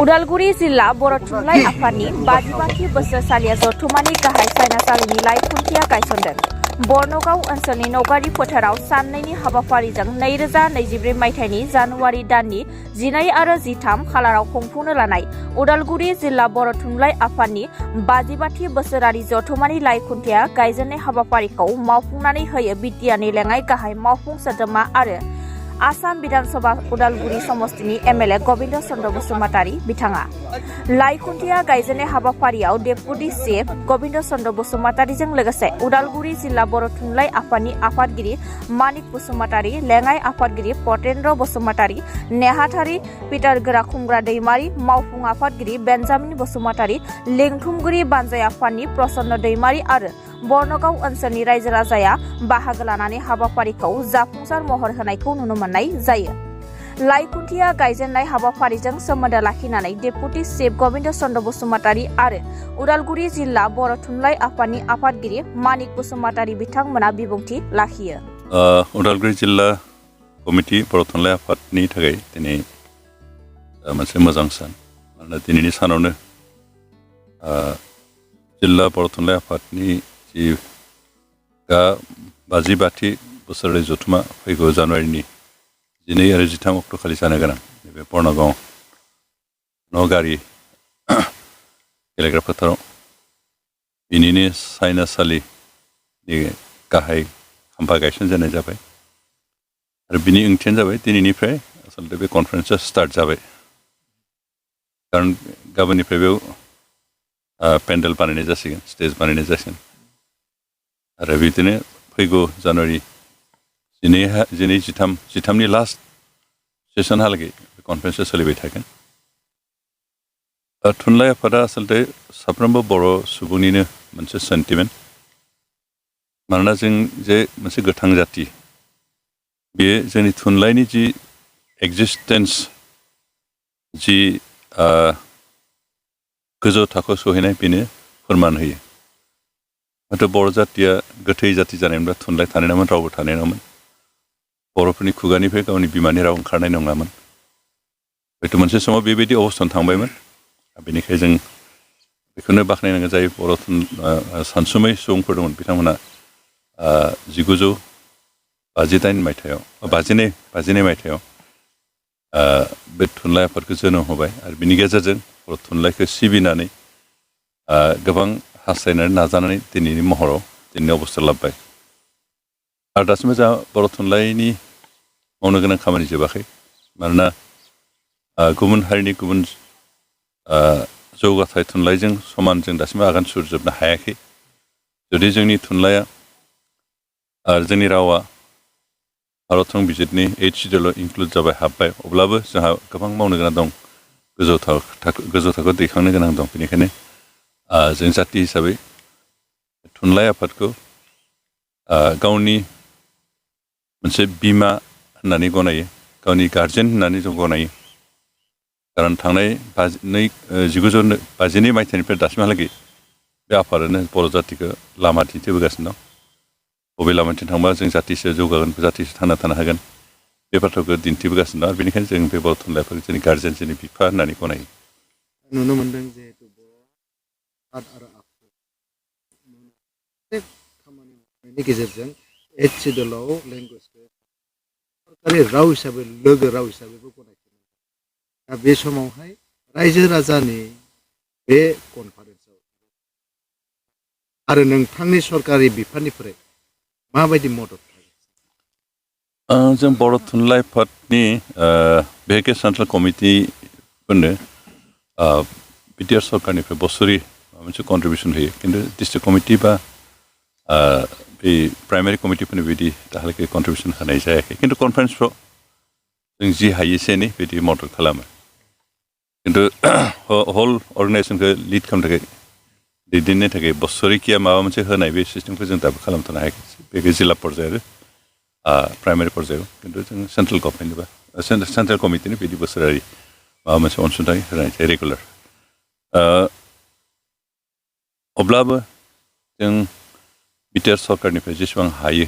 उदालगुरि जिल्ला बर' थुनलाइ आफादनि 52थि बोसोरसालिया जथुमानि गाहाय सायनासालिनि लाइ खुन्थिया गायसनदों। बरन'ग ओनसोलनि नगारि फोथाराव साननैनि हाबाफारिजों 2024 मायथाइनि जानुवारि दाननि 12 आरो 13 खालाराव खुंफुंनो लानाय उदालगुरि जिल्ला बर' थुनलाइ आफादनि 52थि बोसोरारि जथुमानि लाइ खुन्थिया गायजेननाय हाबाफारिखौ मावफुंनानै होयो बिटिआरनि लेङाइ गाहाय मावफुं सोद्रोमा आरो आसाम विधानसभा उदालगुरि समस्तिनि एमएलए गबिन्द चन्द्र बसुमतारी बिथाङा। लाइ खुन्थिया गायजेननाय हाबाफारियाव डेपुटि चिफ गबिन्द चन्द्र बसुमतारीजों लोगोसे उदालगुरि जिल्ला बर' थुनलाइ आफादनि आफादगिरि मानिक बसुमतारी, लेङाइ आफादगिरि पतेन्द्र बसुमतारी, नेहाथारि पिटार गोरा खुंग्रा दैमारि, मावफुं आफादगिरि बेन्जामिन बसुमतारी, लिंथुमगिरि बानजाय आफादनि प्रसन्न दैमारि आरो बरन'ग ओनसोलनि रायजो राजाया बाहागो लानानै हाबाफारिखौ जाफुंसार महर होनायखौ नुनो मोननाय जायो। लाइ खुन्थिया गायजेननाय हाबाफारिजों सोमोन्दो लाखिनानै डेपुटि चिफ गबिन्द चन्द्र बसुमतारी आरो उदालगुरि जिल्ला बर' थुनलाइ आफादनि आफादगिरि मानिक बसुमतारी बिथांमोना बिबुंथि लाखियो। उदालगुरि जिल्ला कमिटि बर' थुनलाइ आफादनि थाखाय दिनै मोनसे मोजां सान। मानोना दिनैनि सानावनो जिल्ला बर' थुनलाइ आफादनि जि 52थि बोसोरारि जथुमा फैगौ जानुवारिनि 12 आरो 13 अक्ट' खालि जानो गोनां नैबे बरन'गाव नगारि गेलेग्रा फोथाराव बिनिनो सायनासालिनि गाहाय खाम्फा गायसनजेननाय जाबाय आरो बिनि ओंथियानो जाबाय दिनैनिफ्राय आसलते बे कनफारेन्सआ स्टार्ट जाबाय। खारन गाबोननिफ्राय बेयाव पेन्डेल बानायनाय जासिगोन, स्टेज बानायनाय जासिगोन आरो बिदिनो फैगौ जानुवारि 13नि लास्ट सेसनहालागै कनफारेन्सआ सोलिबाय थागोन। थुनलाइ आफादा आसलते साफ्रोमबो बर' सुबुंनिनो मोनसे सेन्टिमेन्ट। मानोना जों जे मोनसे गोथां जाति, बेयो जोंनि थुनलाइनि जि एक्जिस्टेन्स, जि गोजौ थाखोआव सहैनाय बेनो फोरमान होयो। हयथ' बर' जातिया गोथै जाति जानायमोनब्ला थुनलाइ थानाय नङामोन, रावबो थानाय नङामोन। बर'फोरनि खुगानिफ्राय गावनि बिमानि राव ओंखारनाय नङामोन। हयथ' मोनसे समाव बेबायदि अबस्थायाव थांबायमोन। बेनिखायनो जों बेखौनो बाख्नायनांगोन जाय बर' सानसुमै सुबुंफोर दंमोन बिथांमोना 1952 मायथाइयाव बे थुनलाइ आफादखौ जोनोम होबाय आरो बिनि गेजेरजों बर' थुनलाइखौ सिबिनानै गोबां हास्थायनानै नाजानानै दिनैनि महराव दिनैनि अबस्था लाबोबाय। आरो दासिमबो जोंहा बर' थुनलाइनि मावनो गोनां खामानि जोबाखै। मानोना गुबुन हारिनि गुबुन जौगाथाय थुनलाइजों समान जों दासिमबो आगान सुरजोबनो हायाखै। जुदि जोंनि थुनलाइया आरो जोंनि रावा भारत संबिजितनि 8 शिडिउलाव इनक्लुड जाबाय, हाबबाय, अब्लाबो जोंहा गोबां मावनो गोनां दं, गोजौ थाखोआव दैखांनो गोनां दं। बेनिखायनो जों जाति हिसाबै थुनलाइ आफादखौ गावनि मोनसे बिमा होननानै गनायो, गावनि गार्जेन होननानै जों गनायो। खारन थांनाय 1952 मायथाइनिफ्राय दासिमहालागै बे आफादानो बर' जातिखौ लामा दिन्थिबोगासिनो दं। बबे लामाथिं थांबा जों जातिसो जौगागोन, जातिसो थांना थानो हागोन, बे बाथ्राखौ दिन्थिबोगासिनो दं। आरो बेनिखायनो जों बे बर' थुनलाइफोरखौ जोंनि गार्जेन, जोंनि बिफा होननानै गनायो। नुनो मोनदों जिहेतु बर' आरो खामानि मावनायनि गेजेरजों 8 शिडिउलाव लेंगुवेजखौ सरकारि राव हिसाबै, लोगो राव हिसाबैबो गनायथि। दा बे समावहाय रायजो राजानि बे कनफारेन्सआव आरो नोंथांनि सरकारि बिफाननिफ्राय माबायदि मदद? जों बर' थुनलाइ आफादनि बेके सेन्ट्रेल कमिटिफोरनो बिटिआर सरकारनिफ्राय बोसोरै मोनसे कन्ट्रिबिउसन होयो। खिन्थु डिस्ट्रिक्ट कमिटि बा बे प्राइमारि कमिटिफोरनि बिदि दाहालागै कन्ट्रिबिउसन होनाय जायाखै। खिन्थु कनफारेन्सफ्राव जों जि हायो एसे एनै बिदि मदद खालामो। खिन्थु हल अर्गानाइजेसनखौ लिड खालामनो थाखाय, दैदेननो थाखाय बोसोरैखिया माबा मोनसे होनाय बे सिस्टेमखौ जों दाबो खालामथ'नो हायाखै। बे जिल्ला पर्याय आरो प्राइमारि पर्यायाव। खिन्थु जों सेन्ट्रेल गभर्नमेन्ट बा सेन्ट्रेल कमिटिनि बिदि बोसोरारि माबा मोनसे अनसुंथाइ होनाय जायो रेगुलार। अब्लाबो जों बिटिआर सरकारनिफ्राय जेसेबां हायो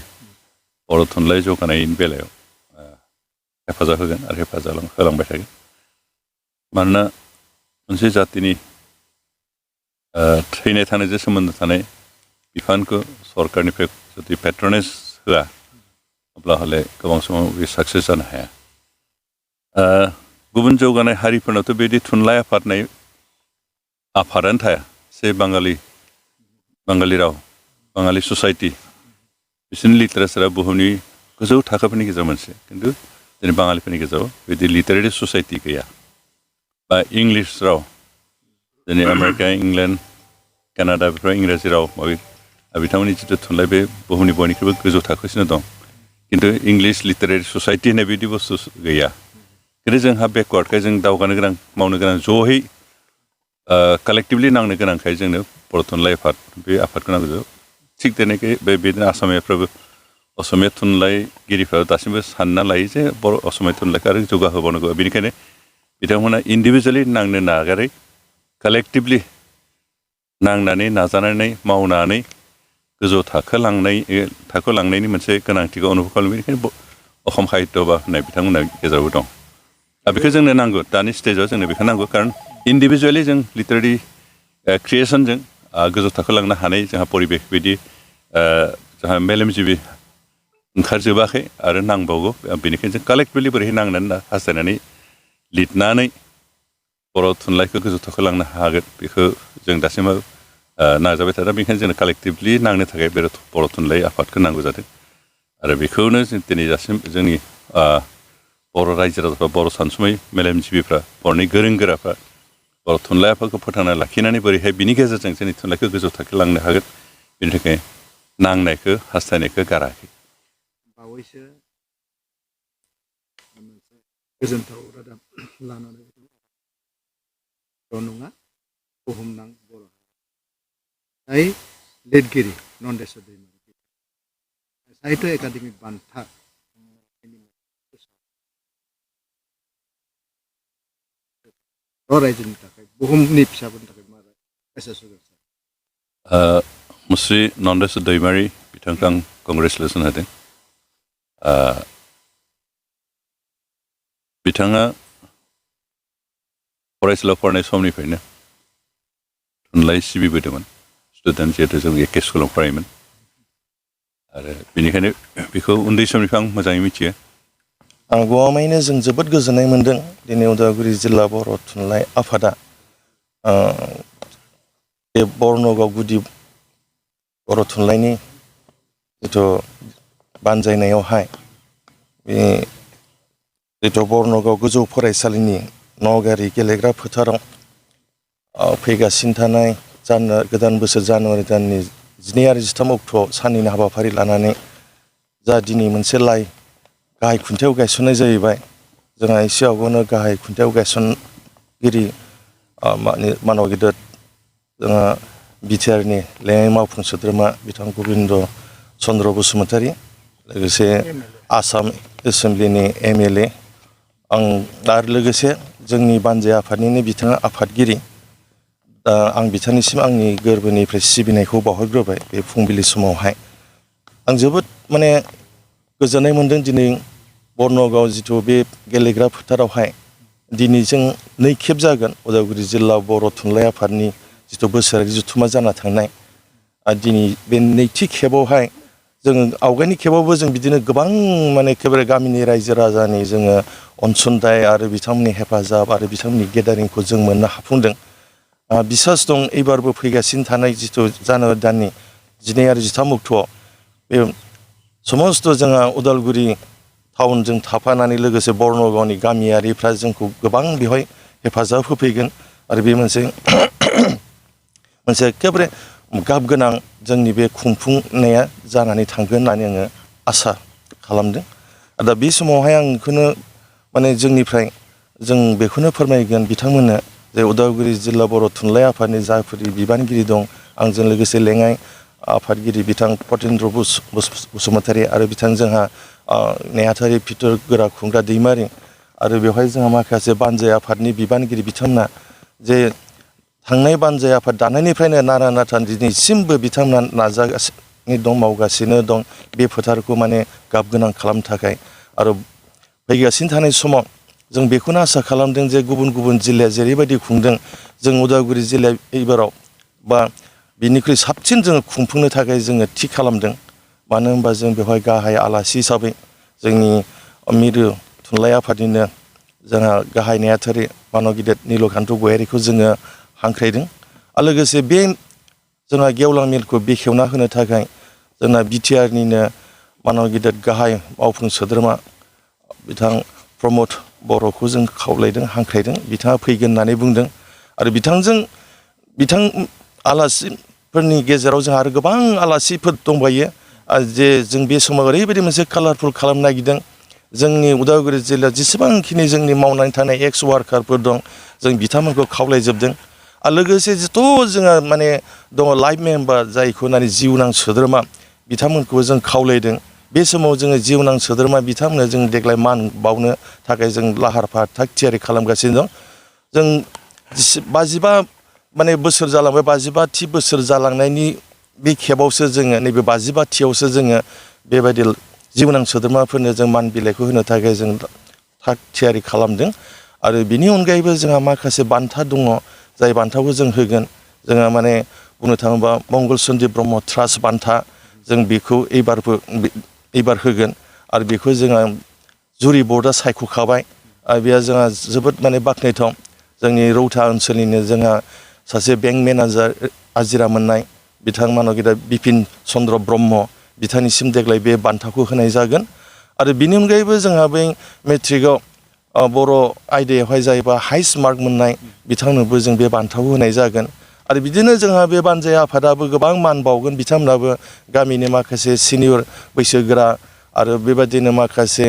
बर' थुनलाइ जौगानायनि बेलायाव हेफाजाब होगोन आरो हेफाजाब होलांबाय थागोन मानोना मोनसे जातिनि थैनाय थानायजों सोमोन्दो थानाय बिफानखौ सरकारनिफ्राय जुदि पेट्रनेज होआ अब्ला हले गोबां समाव बे साक्सेस जानो हाया गुबुन जौगानाय हारिफोरनावथ' बेबायदि थुनलाइ आफादानो थाया से बाङालि राव बाङालि ससाइटि बिसोरनि लिटारेचारा बुहुमनि गोजौ थाखोफोरनि गेजेराव मोनसे खिन्थु दिनै बाङालिफोरनि गेजेराव बिदि लिटारेरि ससाइटि गैया बा इंलिस राव दिनै आमेरिका इंलेण्ड कानाडा बेफोराव इंराजि राव माबे बिथांमोननि जिथु थुनलाइ बे बुहुमनि बयनिख्रुइबो गोजौ थाखोसिनो दं खिन्थु इंलिस लिटारेरि ससाइटि होननाय बिदि बुस्थु गैया खिन्थु जोंहा बेकवार्डखाय जों दावगानो गोनां मावनो गोनां जयै कालेक्टिभलि नांनो गोनांखाय जोंनो बर' थुनलाइ आफाद बे आफादखौ नांगौ थिग তেনেकै बेदिनो असमियाफ्राबो असमिया थुनलाइगिरिफ्रा दासिमबो सानना लायो जे बर' असमिया थुनलाइखौ आरो जौगाहोबावनांगौ बेनिखायनो बिथांमोना इन्डिभिजुवेलि नांनो नागारै कालेक्टिभलि नांनानै नाजानानै मावनानै गोजौ थाखो लांनायनि मोनसे गोनांथिखौ अनुभब खालामो बेनिखायनो असम साहित्य सभा होननाय बिथांमोनहा गेजेरावबो दं दा बेखौ जोंनो नांगौ दानि स्टेजाव जोंनो बेखौ नांगौ खारन इन्डिभिजुवेलि जों लिटारेरि क्रिएसनजों गोजौ थाखो लांनो हानाय जोंहा परिबेख बिदि जोंहा मेलेमजिबि ओंखारजोबाखै आरो नांबावगौ बेनिखायनो जों कालेक्टिभलि बोरैहाय नांनानै हास्थायनानै लिरनानै बर' थुनलाइखौ गोजौ थाखोआव लांनो हागोन बेखौ जों दासिमबो नाजाबाय थादों बेनिखायनो जोंनो कालेक्टिभलि नांनो थाखाय बे बर' थुनलाइ आफादखौ नांगौ जादों आरो बेखौनो जों दिनै दासिम जोंनि बर' रायजो राजाफ्रा बर' सानसुमै मेलेमजिबिफ्रा बर'नि गोरों गोराफ्रा बर' थुनलाइ आफादखौ फोथांना लाखिनानै बोरैहाय बिनि गेजेरजों जोंनि थुनलाइखौ गोजौ थाखोआव लांनो हागोन बेनि थाखाय नांनायखौ हास्थायनायखौ गाराखै बावैसो मोनसे गोजोनथाव रादाब लानानै नङा बुहुमनां बर' जाय लिरगिरि नन्देस्वर दैमारि साहित्य एकाडेमि बान्था रायजोनि थाखाय बुहुमनि फिसाफोरनि थाखाय मा मेसेज होगोन मुस्रि नन्देस्वर दैमारि बिथांखौ आं कंग्रेसुलेसन होदों बिथाङा फरायसालियाव फरायनाय समनिफ्रायनो थुनलाइ सिबिबोदोंमोन स्टुडेन्ट जिहेतु जों एखे स्कुलाव फरायोमोन आरो बेनिखायनो बेखौ उन्दै समनिफ्राय आं मोजाङै मिथियो आं गमामायैनो जों जोबोद गोजोननाय मोन्दों दिनै उदालगुरि जिल्ला बर' थुनलाइ आफादा बे बरन'गाव गुदि बर' थुनलाइनि जिथु बानजायनायावहाय बे जिथु बरन'गाव गोजौ फरायसालिनि नगारि गेलेग्रा फोथाराव फैगासिनो थानाय गोदान बोसोर जानुवारि दाननि 12 आरो 13 अक्ट'आव साननैनि हाबाफारि लानानै जा दिनै मोनसे गाहाय खुन्थायाव गायसननाय जाहैबाय जोंहा एसे आवगायावनो गाहाय खुन्थायाव गायसनगिरि मानव गिदिर जोंहा बिटिआरनि लेङाइ मावफुं सोद्रोमा बिथां गबिन्द चन्द्र बसुमतारी लोगोसे आसाम एसेमब्लिनि एमएलए आरो लोगोसे जोंनि बानजाय आफादनिनो बिथाङा आफादगिरि आं बिथांनिसिम आंनि गोरबोनिफ्राय सिबिनायखौ बावहरग्रोबाय बे फुंबिलि समावहाय आं जोबोद गोजोननाय मोन्दों दिनै बरन'गाव जिथु बे गेलेग्रा फोथारावहाय दिनै जों नैखेब जागोन उदालगुरि जिल्ला बर' थुनलाइ आफादनि जिथु बोसोरारि जथुम्मा जाना थांनाय दिनै बे नैथि खेबावहाय जोङो आवगायनि खेबावबो जों बिदिनो गोबां एखेबारे गामिनि रायजो राजानि जोङो अनसुंथाइ आरो बिथांमोननि हेफाजाब आरो बिथांमोननि गेदारिंखौ जों मोननो हाफुंदों बिसास दं एबारबो फैगासिनो थानाय जिथु जानुवारि दाननि 12 आरो 13 अक्ट'आव बे समस्त जोंहा उदालगुरि टाउनजों थाफानानै लोगोसे बरन'गावनि गामियारिफ्रा जोंखौ गोबां बेवहाय हेफाजाब होफैगोन आरो बे मोनसे एखेबारे गाब गोनां जोंनि बे खुंफुंनाया जानानै थांगोन होननानै आङो आसा खालामदों दा बे समावहाय आं बेखौनो जोंनिफ्राय जों बेखौनो फोरमायगोन बिथांमोननो जे उदालगुरि जिल्ला बर' थुनलाइ आफादनि जायफोर बिबानगिरि दं आंजों लोगोसे लेङाइ आफादगिरि बिथां पतेन्द्र बसुमतारी आरो बिथां जोंहा नेहाथारि फिथर गोरा खुंग्रा दैमारि आरो बेवहाय जोंहा माखासे बानजाय आफादनि बिबानगिरि बिथांमोना जे थांनाय बानजाय आफाद दानायनिफ्रायनो नारा नाथा दिनैसिमबो बिथांमोना नाजागासिनो दं मावगासिनो दं बे फोथारखौ गाब गोनां खालामनो थाखाय आरो फैगासिनो थानाय समाव जों बेखौनो आसा खालामदों जे गुबुन गुबुन जिल्लाया जेरैबायदि खुंदों जों उदालगुरि जिल्लाया एबाराव बा बिनिख्रुइ साबसिन जोङो खुंफुंनो थाखाय जोङो थि खालामदों मानो होनबा जों बेवहाय गाहाय आलासि हिसाबै जोंनि मिरु थुनलाइ आफादनिनो जोंहा गाहाय नेहाथारि मानब गिदिर निलकान्त गयारिखौ जोङो हांख्रायदों आरो लोगोसे बे जोंहा गेवलां मेलखौ बेखेवना होनो थाखाय जोंना बिटिआरनिनो मानब गिदिर गाहाय मावफुं सोद्रोमा बिथां प्रमद बर'खौ जों खावलायदों हांख्रायदों बिथाङा फैगोन होननानै बुंदों आरो बिथां आलासिफोरनि गेजेराव जोंहा आरो गोबां आलासिफोर दंबायो जे जों बे समाव ओरैबायदि मोनसे कालारफुल खालामनो नागिरदों जोंनि उदालगुरि जिल्लायाव जेसेबांखिनि जोंनि मावनानै थानाय एक्स वार्कारफोर दं जों बिथांमोनखौ खावलायजोबदों आरो लोगोसे जेथ' जोंहा माने दङ लाइफ मेम्बार जायखौ होननानै जिउनां सोद्रोमा बिथांमोनखौबो जों खावलायदों बे समाव जोङो जिउनां सोद्रोमा बिथांमोननो जों देग्लाय मान बावनो थाखाय जों लाहार फाहार थाग थियारि खालामगासिनो दं जों 55 माने बोसोर जालांबाय 55थि बोसोर जालांनायनि बे खेबावसो जोङो नैबे 55थियावसो जोङो बेबायदि जिउनां सोद्रोमाफोरनो जों मान बिलाइखौ होनो थाखाय जों थाग थियारि खालामदों आरो बिनि अनगायैबो जोंहा माखासे बान्था दङ जाय बान्थाखौ जों होगोन जोंहा माने बुंनो थाङोबा मंगल सन्दीप ब्रह्म ट्रास्ट बान्था जों बेखौ एबार होगोन आरो बेखौ जोंहा जुरि बर्डआ सायख'खाबाय आरो बेयो जोंहा जोबोद माने बाख्नायथाव जोंनि रौता ओनसोलनिनो जोंहा सासे बेंक मेनेजार आजिरा मोननाय बिथां मानब गिदिर बिपिन चन्द्र ब्रह्म बिथांनिसिम देग्लाय बे बान्थाखौ होनाय जागोन आरो बिनि अनगायैबो जोंहा बै मेट्रिकआव बर' आयदायावहाय जायोबा हाइस्ट मार्क मोननाय बिथांनोबो जों बे बान्थाखौ होनाय जागोन आरो बिदिनो जोंहा बे बानजाय आफादाबो गोबां मान बावगोन बिथांमोनाबो गामिनि माखासे सिनियर बैसोगोरा आरो बेबायदिनो माखासे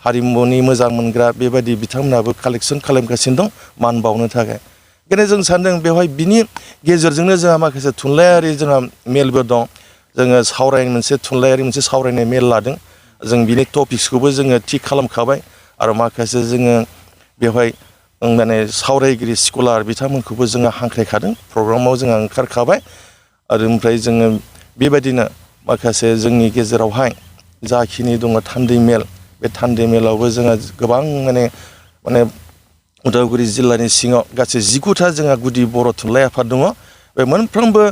हारिमुनि मोजां मोनग्रा बेबायदि बिथांमोनाबो कालेक्सन खालामगासिनो दं मान बावनो थाखाय बेखायनो जों सानदों बेवहाय बिनि गेजेरजोंनो जोंहा माखासे थुनलाइयारि जोंहा मेलबो दं जोङो मोनसे थुनलाइयारि मोनसे सावरायनाय मेल लादों जों बिनि टपिक्सखौबो जोङो थिग खालामखाबाय आरो माखासे जोङो बेवहाय माने सावरायगिरि स्कलार बिथांमोनखौबो जोङो हांख्रायखादों प्रग्रामाव जोंहा ओंखारखाबाय आरो ओमफ्राय जोङो बेबायदिनो माखासे जोंनि गेजेरावहाय जाखिनि दङ थान्दै मेल बे थान्दै मेलावबो जोंहा गोबां माने उदालगुरि जिल्लानि सिङाव गासै 19था जोंहा गुदि बर' थुनलाइ आफाद दङ बे मोनफ्रोमबो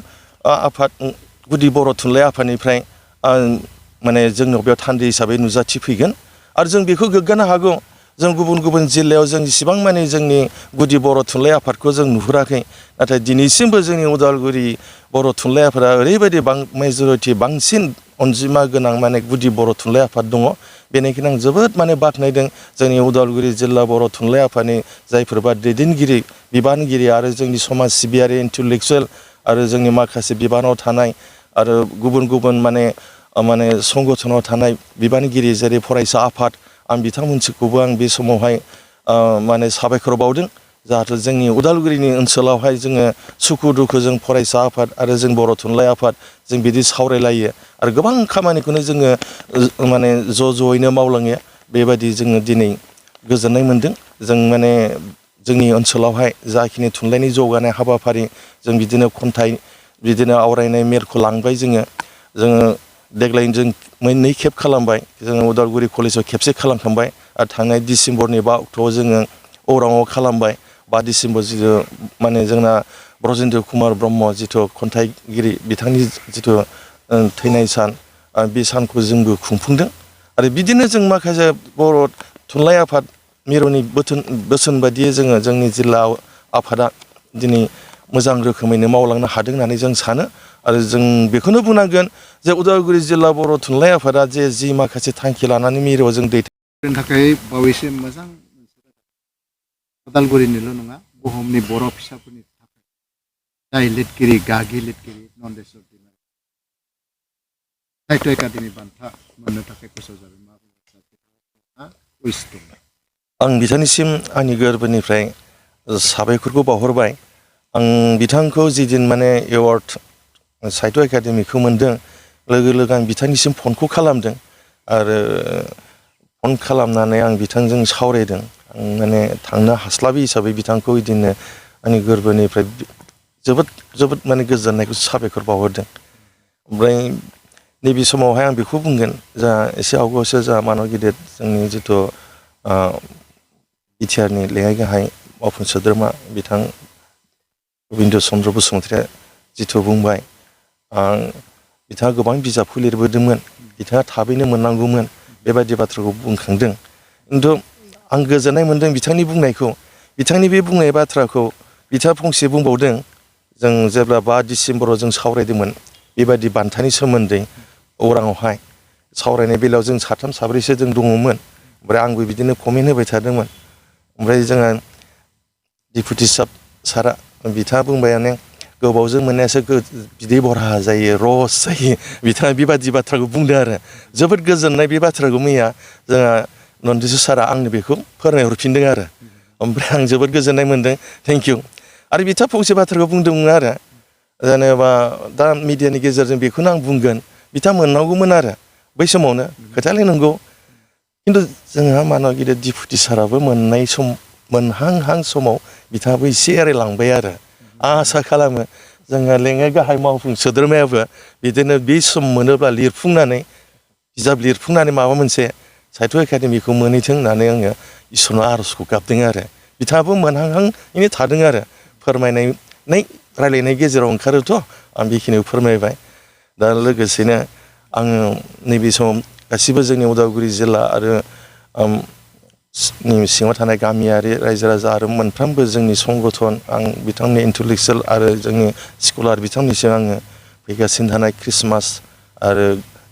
आफाद गुदि बर' थुनलाइ आफादनिफ्राय माने जोंनाव बेयाव थान्दै हिसाबै नुजाथिफैगोन आरो जों बेखौ गोग्गानो हागौ जों गुबुन गुबुन जिल्लायाव जों इसिबां माने जोंनि गुदि बर' थुनलाइ आफादखौ जों नुहुराखै नाथाय दिनैसिमबो जोंनि उदालगुरि बर' थुनलाइ आफादा ओरैबायदि मेजरिटि बांसिन अनजिमा गोनां माने गुदि बर' थुनलाइ आफाद दङ बेनिखायनो आं जोबोद माने बाख्नायदों जोंनि उदालगुरि जिल्ला बर' थुनलाइ आफादनि जायफोरबा दैदेनगिरि बिबानगिरि आरो जोंनि समाज सिबियारि इन्टेलेक्सुवेल आरो जोंनि माखासे बिबानाव थानाय आरो गुबुन गुबुन माने संगठनाव थानाय बिबानगिरि जेरै फरायसा आफाद आं बिथांमोनखौबो आं बे समावहाय माने साबायखर बावदों जाहाथे जोंनि उदालगुरिनि ओनसोलावहाय जोङो सुखु दुखु जों फरायसा आफाद आरो जों बर' थुनलाइ आफाद जों बिदि सावरायलायो आरो गोबां खामानिखौनो जोङो माने ज'यैनो मावलाङो बेबायदि जोङो दिनै गोजोननाय मोनदों जों माने जोंनि ओनसोलावहाय जाखिनि थुनलाइनि जौगानाय हाबाफारि जों बिदिनो खन्थाइ बिदिनो आवरायनाय मेलखौ लांबाय जोङो देग्लाय जों 2 खेब खालामबाय जोङो उदालगुरि कलेजाव खेबसे खालामखांबाय आरो थांनाय डिसेम्बरनि 5 अक्ट'आव जोङो अराङाव खालामबाय 5 डिसेम्बर जिथु माने जोंना ब्रजेन्द्र कुमार ब्रह्म जिथु खन्थाइगिरि बिथांनि जिथु थैनाय सान बे सानखौ जोंबो खुंफुंदों आरो बिदिनो जों माखासे बर' थुनलाइ आफाद मिरुनि बोसोन बायदियै जोङो जोंनि जिल्ला आफादा दिनै मोजां रोखोमैनो मावलांनो हादों होननानै जों सानो आरो जों बेखौनो बुंनांगोन जे उदालगुरि जिल्ला बर' थुनलाइ आफादा जि माखासे थांखि लानानै मिरुआव जों बेनि थाखाय बावैसो मोजां उदालगुरिनिल' नङा बुहुमनि बर' फिसाफोरनि थाखाय जाय लिरगिरि गागि लिरगिरि नन्देस्वर दैमारि साहित्य एकाडेमि बान्था मोननो थाखाय फोसावजाबाय मा बुङो आं बिथांनिसिम आंनि गोरबोनिफ्राय साबायखरखौ बावहरबाय आं बिथांखौ जिदिन माने एवार्ड साहित्य एकाडेमिखौ मोनदों लोगो लोगो आं बिथांनिसिम फनखौ खालामदों आरो फन खालामनानै आं बिथांजों सावरायदों आं माने थांनो हास्लाबै हिसाबै बिथांखौ बिदिनो आंनि गोरबोनिफ्राय जोबोद माने गोजोननायखौ साबायखर बावहरदों ओमफ्राय नैबे समावहाय आं बेखौ बुंगोन जा एसे आवगायावसो जा मानब गिदिर जोंनि जिथु बिटिआरनि लेङाइ गाहाय मावफुं सोद्रोमा बिथां रबिन्द्र चन्द्र बसुमतारिया जिथु बुंबाय बिथाङा गोबां बिजाबखौ लिरबोदोंमोन बिथाङा थाबैनो मोननांगौमोन बेबायदि बाथ्राखौ बुंखांदों खिन्थु आं गोजोननाय मोनदों बिथांनि बुंनायखौ बिथांनि बे बुंनाय बाथ्राखौ बिथाङा फंसे बुंबावदों जों जेब्ला 5 डिसेम्बराव जों सावरायदोंमोन बेबायदि बान्थानि सोमोन्दै अराङावहाय सावरायनाय बेलायाव जों 3 4सो जों दङमोन ओमफ्राय आंबो बिदिनो कमेन्ट होबाय थादोंमोन ओमफ्राय जोंहा डिपुटि सारा बिथाङा बुंबायानो गोबावजों मोननायासो बिदै बरहा जायो रस जायो बिथाङा बेबादि बाथ्राखौ बुंदों आरो जोबोद गोजोननाय बे बाथ्राखौ मैया जोंहा नन्दिसु सारा आंनो बेखौ फोरमायहरफिनदों आरो ओमफ्राय आं जोबोद गोजोननाय मोनदों थेंक इउ आरो बिथाङा फंसे बाथ्राखौ बुंदोंमोन आरो जेनेबा दा मिडियानि गेजेरजों बेखौनो आं बुंगोन बिथाङा मोननांगौमोन आरो बै समावनो खोथायालाय नंगौ खिन्थु जोंहा मानव गिदिर डिपुटि साराबो मोननाय सम मोनहांहां समाव बिथाङाबो एसे एरायलांबाय आरो आसा खालामो जोंहा लेङाइ गाहाय मावफुं सोद्रोमायाबो बिदिनो बे सम मोनोब्ला लिरफुंनानै बिजाब लिरफुंनानै माबा मोनसे साहित्य एकाडेमिखौ मोनहैथों होननानै आङो इसोरनाव आर'जखौ गाबदों आरो बिथाङाबो मोनहांहाङैनो थादों आरो फोरमायनाय रायलायनाय गेजेराव ओंखारोथ' आं बेखिनिखौ फोरमायबाय दा लोगोसेनो आङो नैबे समाव गासिबो जोंनि उदालगुरि जिल्ला आरो सिङाव थानाय गामियारि रायजो राजा आरो मोनफ्रोमबो जोंनि संगठन आं बिथांनि इन्टेलेक्सुयेल आरो जोंनि स्कलार बिथांनिसिम आङो फैगासिनो थानाय ख्रिस्टमास आरो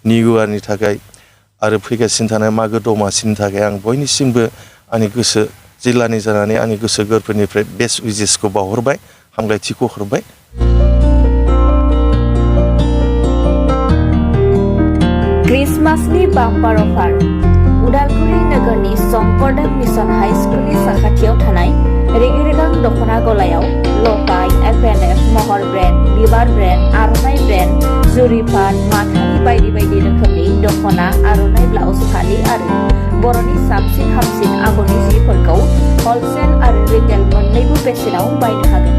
निउ इयारनि थाखाय आरो फैगासिनो थानाय मागो दमासिनि थाखाय आं बयनिसिमबो आंनि गोसो जिल्लानि जानानै आंनि गोसो गोरबोनिफ्राय बेस्ट उइजेसखौ बावहरबाय हामलायथिखौ हरबाय क्रिसमासनि बाम्पार अफार उदालगुरि नोगोरनि शंकरदेव मिशन हाई स्कुलनि साखाथियाव थानाय रेगे-रेगां दख'ना गलायाव लफाय एफ&एफ महर ब्रेन्ड बिबार ब्रेन्ड आर'नाइ ब्रेन्ड जुरिफान माथानि बायदि बायदि रोखोमनि दख'ना आर'नाइ ब्लाउस फालि आरो बर'नि साबसिन हामसिन आगरनि जिफोरखौ हलसेल आरो रिटेल मोन्नैबो बेसेनाव बायनो हागोन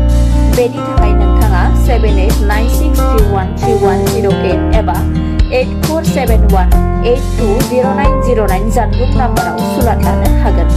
बेनि थाखाय नोंथाङा 7896313108 एबा 8471820909 जानबुं नाम्बाराव सुलाद लानो हागोन।